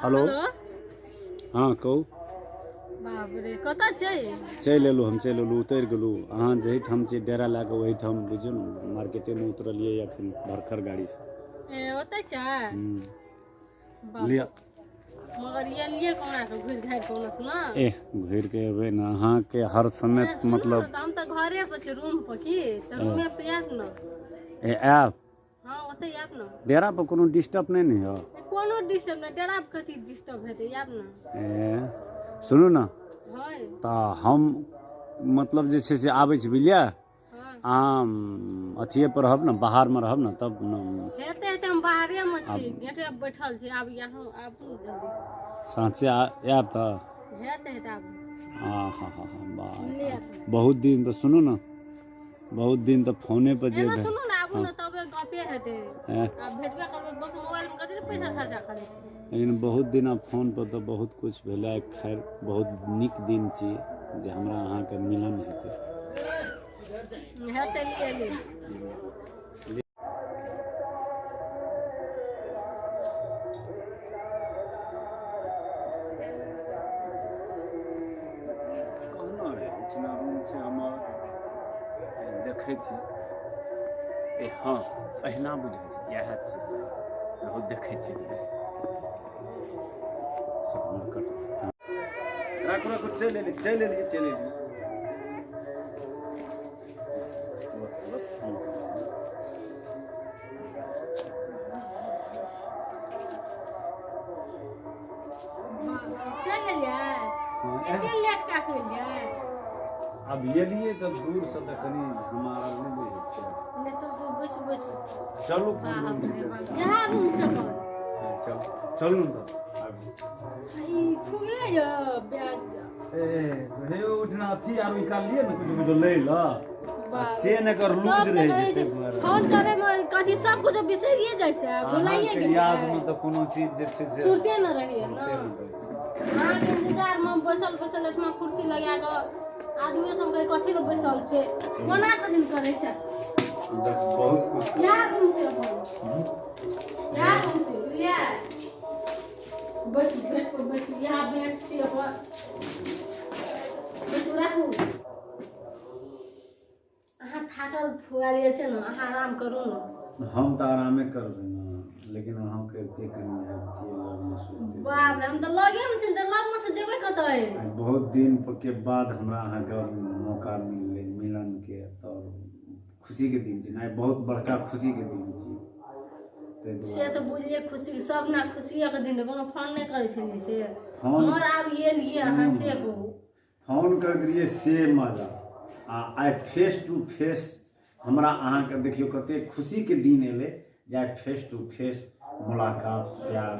Hello. हँ कहू। बाप रे, कतऽ छै? चलि एलहुँ हम, चलि एलहुँ, उतरि गेलहुँ। अहाँ जाहिठाम छी डेरा लए कऽ ओहिठाम बुझियौ ने, मार्केटेमे उतरलियै अखन भरखर गाड़ीसँ। ए ओतै छै? हूँ। लिअ। मगर एलियै कोना के घुरि घारि के ओनसँ ने? एह, घुरि के एबै ने अहाँके हर समय। मतलब हम तऽ घरे पर छी, रूम पर। की तऽ रूमे पर आयब ने? ए आयब। हँ, ओतै आयब ने। डेरा पर कोनो डिस्टर्ब नहि ने यऽ? कोनो डिस्टर्ब नहि। डेरा पर कथी डिस्टर्ब हेतै? आयब ने। ए सुनू ने। हँ। तऽ हम मतलब जे छै से आबै छी, बुझलियै? हँ। अहाँ अथिए पर रहब ने, बाहरमे रहब ने तब ने? हेतै हेतै, हम बाहरेमे छी, गेटे पर बैठल छी। आब यहाँ आबू जल्दी। साँचे आयब तऽ हेतै हेतै, आबू। हँ हँ हँ हँ, वाह। लिअ। बहुत दिन तऽ सुनू ने, बहुत दिन तऽ फोने पर जे एना सुनू ने, आबू ने तबे गपे हेतै। एह, आब भेटबे करबै, बस मोबाइल में कथी लए पैसा खर्चा करै छी? लेकिन बहुत दिन आब फोन पर तऽ बहुत कुछ भेलै। खैर, बहुत नीक दिन छी जे हमरा अहाँके मिलन हेतै। हेतै, लिअ लिअ। कहलहुँ रे, एहिठिना रूम छै हमर, देखै छी। ए हँ, अहिना बुझै छै, इएह छै से बहुत देखै छी। राखू राखू, चलि एली, चलि एलियै, चलि एलियै। तुरत तुरत फोन करू। चलि एलियै? एते लेट कए के एलियै? आब एलियै तऽ दूरसँ तऽ कनि हमरा नहि बुझै छियै। ले चल चल, बैसू बैसू। चलू, कोन रूम बाप छै? रे बाप, इएह रूम छै अपन। चलू चलू ने तऽ आबू। ई खुगले यऽ बैग। ए हे, उठना अथी आर निकाललियै ने, कुछ कुछ लै लए। बाप। चेन एकर लूज तब तऽ रहै कहै छै, छै ताहि दुआरे। फोन करे मे कथी सब कुछ बिसरिए जाइ छै, भुलाइए अहाँके गेलियै। यादमे तऽ कोनो चीज जे छै से सुरते न रहैया ने। सुरते नहि रहै छै। अहाँके इंतजार मे हम बैसल बैसल एहिठमा कुर्सी लगा कऽ आदमियो सब कहै कथी लए बैसल छै, कोना कथी लए करै छै। देख, बहुत कुछ। इएह रूम छै अपन, इएह रूम छै, बुझलियै? बैसू, बेड पर बैसू। इएह बेड छै अपन, बैसू, राखू। अहाँ थाकल फुआल छै ने, अहाँ आराम करू ने। हम तऽ आरामे करबै ने, लेकिन अहाँ करितियै कनि आबितियै लगमे सुतियै। बाप रे, हम तऽ लगेमे छी तऽ लगमे से जेबै कतऽ? आइ बहुत दिन के बाद हमरा अहाँके मौका मिललै मिलनके, तऽ खुशीके दिन छै ने आइ, बहुत बड़का खुशीके दिन छै, ताहि से दुआरे। तऽ बुझलियै, खुशी सब ना खुशिएके दिन रहै। कोनो फोन नहि करै छलियै से फोन मगर आब एलियै अहाँ से कहू। फोन करैत रहियै से मजा, आ आइ फेस टू फेस हमरा अहाँके देखियौ कतेक खुशीके दिन एलै जे आइ फेस टू फेस मुलाकात, प्यार,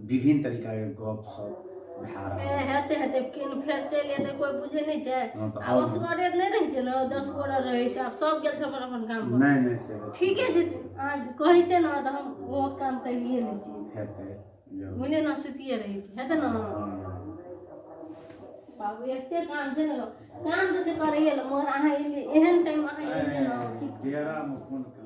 विभिन्न तरीकाके गप सप भए रहल। ए हेतै हेतै, किन फेर चलि एतै, कोइ बुझै नहि छै। हँ, तऽ आब आओर असगरे नहि रहै छै ने, 10 गोरा रहै छै। आब सब गेल छै अपन अपन काम पर। नहि नहि, से तऽ ठीके छै, अहाँ जे कहै छै ने तऽ हम ओ काम करिए लै छी। हेतै जरूर। बुझलियै ने, सुतिए रहै छी, हेतै ने? हँ। बाबू, एते काम छै ने, काम तऽ से करैए लए, मगर अहाँ एलियै एहन टाइम अहाँ एलियै ने की। डेरामे कोन काम?